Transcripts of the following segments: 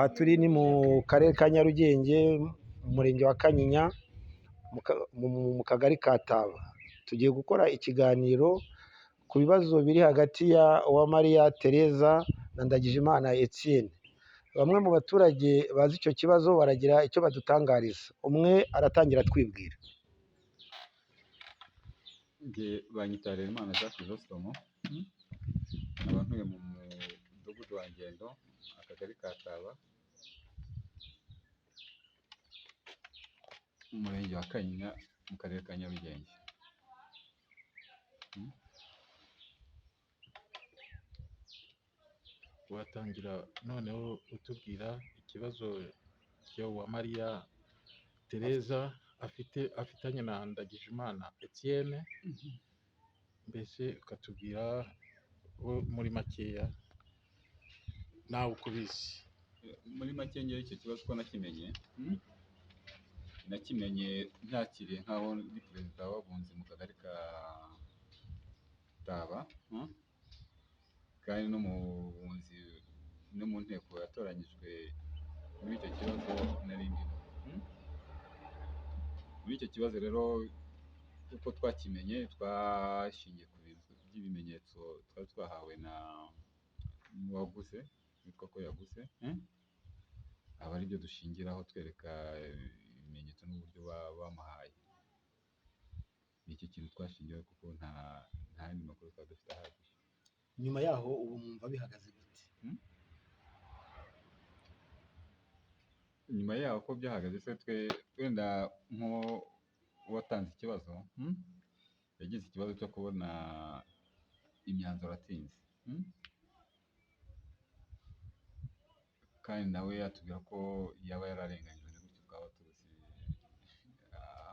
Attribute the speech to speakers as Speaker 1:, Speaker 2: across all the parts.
Speaker 1: Aha turi ni mu karere ka Nyarugenge, mu murenge wa Kanyinya, mu kagari ka Taba. Tugiye gukora ikiganiro ku bibazo biri hagati ya Uwamariya Tereza na Ndagijimana Etienne. Bamwe mu baturage bazi icyo kibazo baragira icyo badutangariza. Umwe aratangira atwibwira.
Speaker 2: Njye banyita Harerimana Jean Chrysostome, nkaba ntuye mu mudugudu wa Ngendo, akagari ka Taba, umurenge wa Kanyinya, mu karere ka Nyarugenge.
Speaker 3: Watangira noneho utubwira ikibazo cya Uwamariya Tereza afitanye na Ndagijimana Etienne, mbese ukatubwira muri makeya nawe uko ubizi.
Speaker 2: Muri make ngewe icyo kibazo uko nakimenye, nakimenye ntakiriye nk'aho ndi perezida w'abunzi mu kagari ka Taba, kandi no mu bunzi no mu nteko yatoranyijwe muri icyo kibazo nari ndimo. Muri icyo kibazo rero uko twakimenye, twashingiye ku bintu by'ibimenyetso twari twahawe na n'uwaguze, witwa ko yaguze, aba ari byo dushingiraho twereka ibimenyetso n'uburyo bamuhaye. Ni icyo kintu twashingiyeho kuko nta yandi makuru twari dufite ahagije.
Speaker 1: Nyuma yaho ubu mwumva bihagaze gute?
Speaker 2: Nyuma yaho ko byahagaze se, twe wenda nk'uwatanze ikibazo, yagize ikibazo cyo kubona imyanzuro atinze, kandi nawe yatubwira ko yaba yararenganyijwe, ni gutyo twaba tuzi,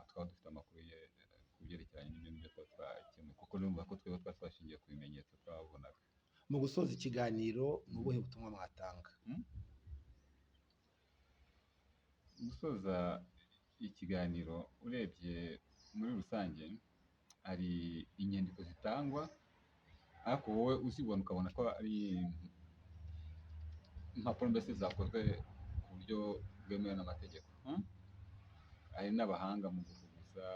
Speaker 2: twaba dufite amakuru ye ku byerekeranye n'ibyo ngibyo twaba twakemuye, kuko urumva ko twebwe twari twashingiye ku bimenyetso twabonaga.
Speaker 1: Mu gusoza ikiganiro ni ubuhe butumwa mwatanga?
Speaker 2: Gusoza ikiganiro, urebye muri rusange hari inyandiko zitangwa, ariko wowe uzibona ukabona ko ari impapuro mbese zakozwe ku buryo bwemewe n'amategeko. Hari n'abahanga mu guhuguza,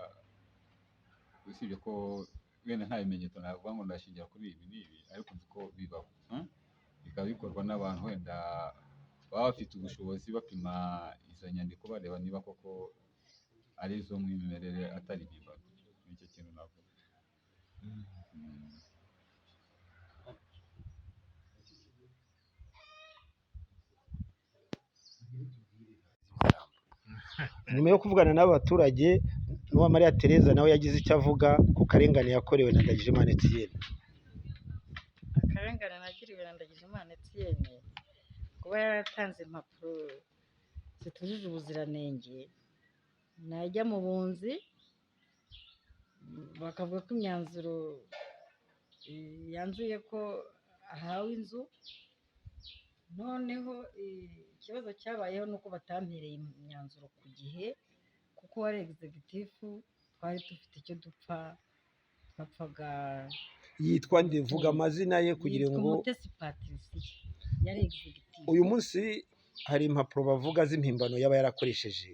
Speaker 2: usibye ko wenda nta bimenyetso navuga ngo ndashingira kuri ibi n'ibi, ariko nzi ko bibaho. Bikaba bikorwa n'abantu wenda baba bafite ubushobozi, bapima izo nyandiko bareba niba koko ari iz'umwimerere atari impimbano. Nicyo kintu navuga.
Speaker 1: Nyuma yo kuvugana n'abaturage, Uwamariya Tereza nawe yagize icyo avuga ku karengane yakorewe na Ndagijimana Etienne.
Speaker 4: Akarengane nagiriwe na Ndagijimana Etienne, kuba yaratanze impapuro zitujuje ubuziranenge, najya mu bunzi bakavuga ko imyanzuro yanzuye ko ahawe inzu. Noneho ikibazo cyabayeho ni uko batampereye imyanzuro ku gihe, kuko wari executive, twari dufite icyo dupfa, twapfaga.
Speaker 1: Yitwa nde? Vuga amazina ye kugira
Speaker 4: Yitwa
Speaker 1: ngo
Speaker 4: Umutesi Patricie, yari executive.
Speaker 1: Uyu munsi hari impapuro bavuga z'impimbano yaba yarakoresheje.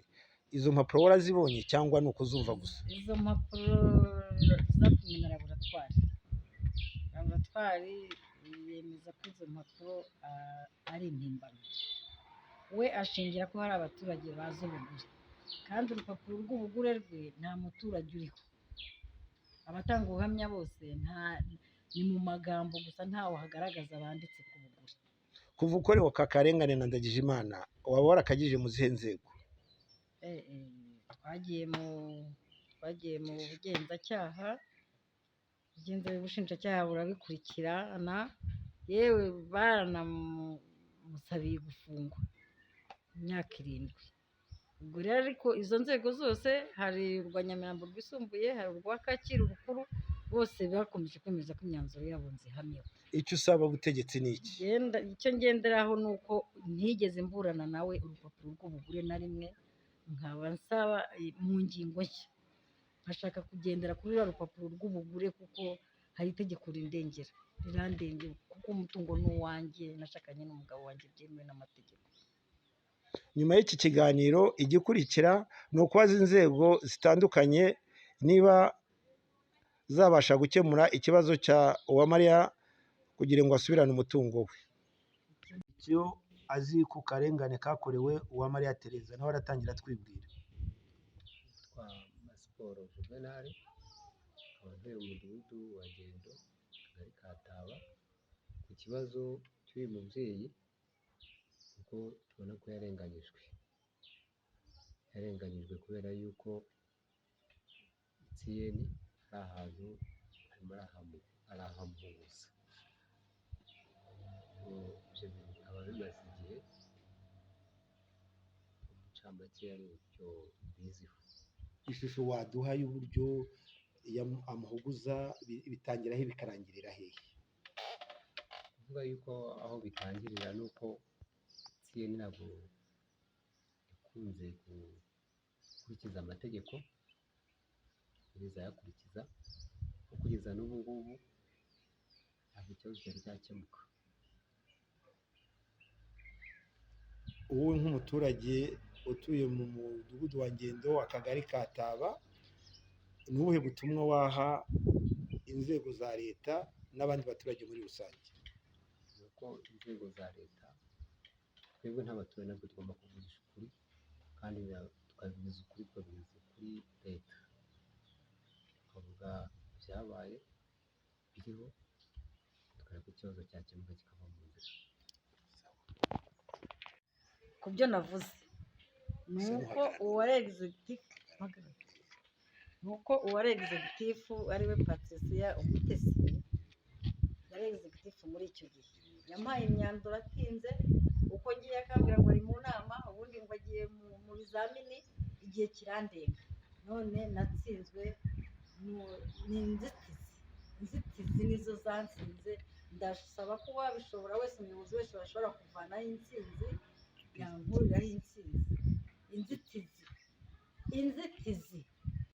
Speaker 1: Izo mpapuro warazibonye cyangwa ni ukuzumva gusa?
Speaker 4: Izo mpapuro zapimwe na laboratwari. Laboratwari yemeza ko izo mpapuro ari impimbano. We ashingira ko hari abaturage bazi ubugure, kandi urupapuro rw'ubugure rwe nta muturage uriho. Abatanga ubuhamya bose ni mu magambo gusa, ntawe hagaragaza banditse ku bugure.
Speaker 1: Kuva ukorewe aka karengane na Ndagijimana, waba warakagije mu zihe nzego?
Speaker 4: Twagiye mu bugenzacyaha, ubushinjacyaha burabikurikirana, yewe baranamusabiye gufungwa imyaka 7. Ubwo rero ariko izo nzego zose, hari urwa Nyamirambo rwisumbuye, hari urwa Kacyiru rukuru, bose bakomeje kwemeza ko imyanzuro yabo nzihamyeho.
Speaker 1: Icyo usaba ubutegetsi ni iki?
Speaker 4: Icyo ngenderaho ni uko ntigeze mburana nawe urupapuro rw'ubugure na rimwe, nkaba nsaba mu ngingo nshya, nkashaka kugendera kuri ruriya rupapuro rw'ubugure, kuko hari itegeko rindengera, rirandengera kuko umutungo ni uwanjye, nashakanye n'umugabo wanjye byemewe n'amategeko.
Speaker 1: Nyuma y'iki kiganiro, igikurikira ni ukubaza inzego zitandukanye niba zabasha gukemura ikibazo cya Uwamariya kugira ngo asubirane umutungo we. Icyo azi ku karengane kakorewe Uwamariya Tereza, nawe aratangira atwibwira.
Speaker 5: Yitwa Masiporo Juvenal, nkaba ntuye mu mudugudu wa Ngendo, akagari ka Taba, ku kibazo cy'uyu mubyeyi, kuko tubona ko yarenganyijwe. Yarenganyijwe kubera yuko Etienne ari ahantu arimo arahamuhuza. Ibyo bintu bikaba bimaze igihe, mu ncamake ari ibyo mbiziho.
Speaker 1: Ishusho waduha y'uburyo amuhuguza bitangira he bikarangirira hehe?
Speaker 5: Kuvuga yuko aho bitangirira ni uko Etienne ntabwo yakunze gukurikiza amategeko, yigeze ayakurikiza, kuko kugeza n'ubu ngubu ntabwo ikibazo cyari cyakemuka.
Speaker 1: Wowe nk'umuturage utuye mu mudugudu wa Ngendo, akagari ka Taba, ni ubuhe butumwa waha inzego za leta n'abandi baturage muri rusange?
Speaker 5: Ni uko inzego za leta, twebwe nk'abaturage natwe tugomba kuvugisha ukuri, kandi tukabivuza ukuri, tukabivuza kuri leta, tukavuga ibyabaye biriho, tukareba ko ikibazo cyakemuka kikava mu nzira.
Speaker 4: Ku byo navuze ni uko uwari executive, ni uko uwari executive ariwe Patricia Umutesi, yari executive muri icyo gihe, yampaye imyanzuro atinze, uko ngiye akambwira ngo ari mu nama, ubundi ngo agiye mu bizamini, igihe kirandenga. None natsinzwe ni inzitizi, inzitizi nizo zansinze. Ndasaba ko uwabishobora wese, umuyobozi wese washobora kuvanaho intsinzi, yankuriraho intsinzi. Inzitizi, inzitizi.